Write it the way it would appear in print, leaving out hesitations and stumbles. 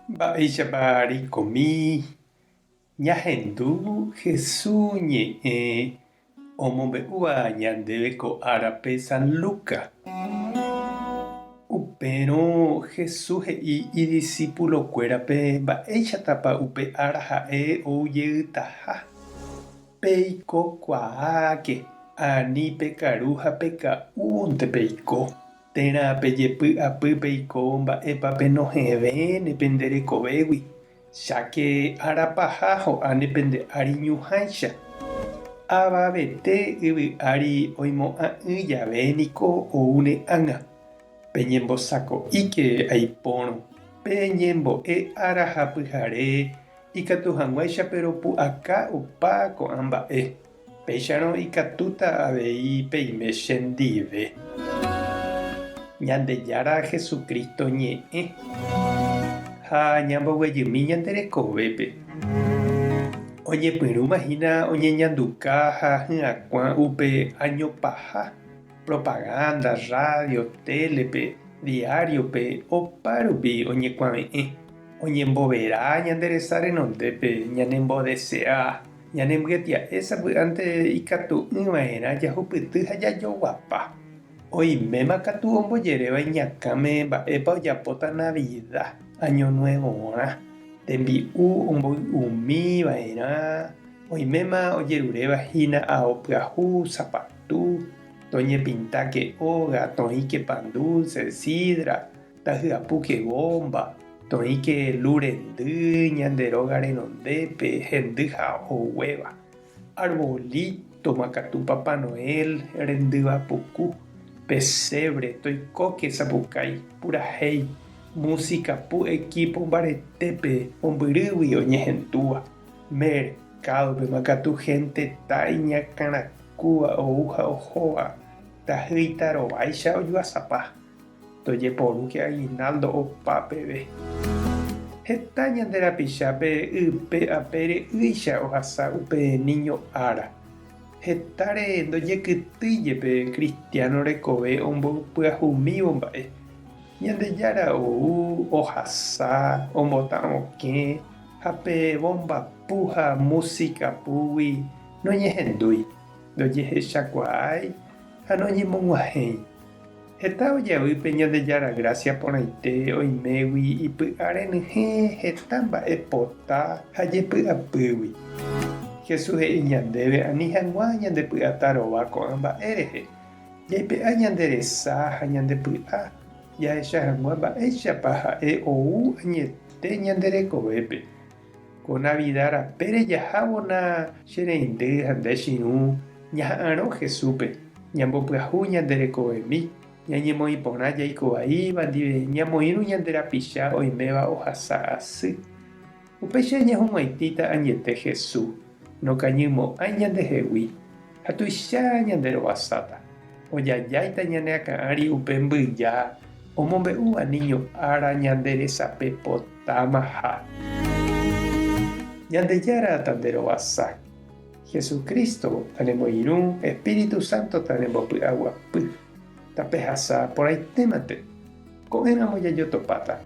Mba'éichapa reikomi ñahendu Jesús ñe'ẽ omombe'úva ñandéve ko árape San Lucas? Upérõ Jesús he'i idisípulokuérape mba'éichatapa upe ára ha'e ou jeytaha. Peikokuaáke, ani pekaru ha peka'únte peiko. Térã pejepy'apy peiko mba'épa penohẽvéne pende rekovégui, cháke ára paha ho'áne pende ári ñuhãicha. Avavete yvy ári oimo'ã'ỹ jave niko oúne ág̃a. Peñembosako'íke aipórõ, peñembo'e ára ha pyhare ikatu hag̃uáicha peropu'aka opa ko'ã mba'e. Péicharõ ikatúta avei peime chendive. Ñandejára Jesucristo ñe'ẽ ha ñamboguejymi ñande rekovépe. Oñepyrũma hína oñeñanduka ha hyakuã upe áño paha, propaganda, radio, télepe, diáriope, opárupi oñekuave'ẽ, oñembovera ñande resa renondépe ñanembodesea. Ñanembyetia'e sapy'ánte ikatu'ỹva'erã jahupyty ha jajoguapa. Oiméma katu ombojeréva iñakãme mba'épa ojapóta Navida, Año Nuevorã, tembi'u omboy'umiva'erã, oiméma ojeruréva hína ao pyahu, sapatu, toñepintáke óga, toĩke pan dulce, sidra, Tahyapúke bomba, toĩke lu rendy ñande róga renondépe hendy ha oguéva. Arbolito makatu Papá Noel rendýva puku, pesebre, toikóke sapukái, purahéi, música pu equipo mbaretépe mombyrýgui oñehendúva. Mercado-pe makatu genteta iñakãrakúva ou ha ohóva, tahýi tarováicha ojuasapa. Tojeporúke aguinaldo opa peve. Heta ñande rapichápe ype apére ýicha ohasa upe niño ára. Hetáre ndojekytýi jepe cristiano rekove omboypyahumívo mba'e. Ñandejára ou, ohasa, ombota okẽ ha pe bomba pu ha música púgui noñehendúi, ndojehechakuaái ha noñemog̃uahẽi. Heta ojavy pe Ñandejára grásia porãite oimégui ipy'a renyhẽ heta mba'e pota ha jepy'apýgui. Jesús he'i ñandéve ani hag̃ua ñandepy'atarova ko'ã mba'e rehe, jaipe'a ñande resa ha ñande py'a jahecha hag̃ua mba'éichapa ha'e ou añete ñande rekovépe. Ko Navida rapére jahávona che reindy ha nde chirũ ñaha'arõ Jesúspe, ñambopyahu ñande rekovemi, ñañemoĩ porã jaiko vaíva ndive, ñamoĩrũ ñande rapicha oiméva ohasa asy. Upéicha ñahug̃uaitĩta añete Jesús, nokañymo'ãi ñandehegui ha tuicha ñande rovasáta. Ojajáita ñane akã ári upe mbyja omombe'úva niño ára ñande resape potámaha. Ñandejára tanderovasa. Jesucristo tanemoirũ, Espíritu Santo tanembopy'aguapy. Tapehasa porãitémante. Ko'ẽramo jajotopáta.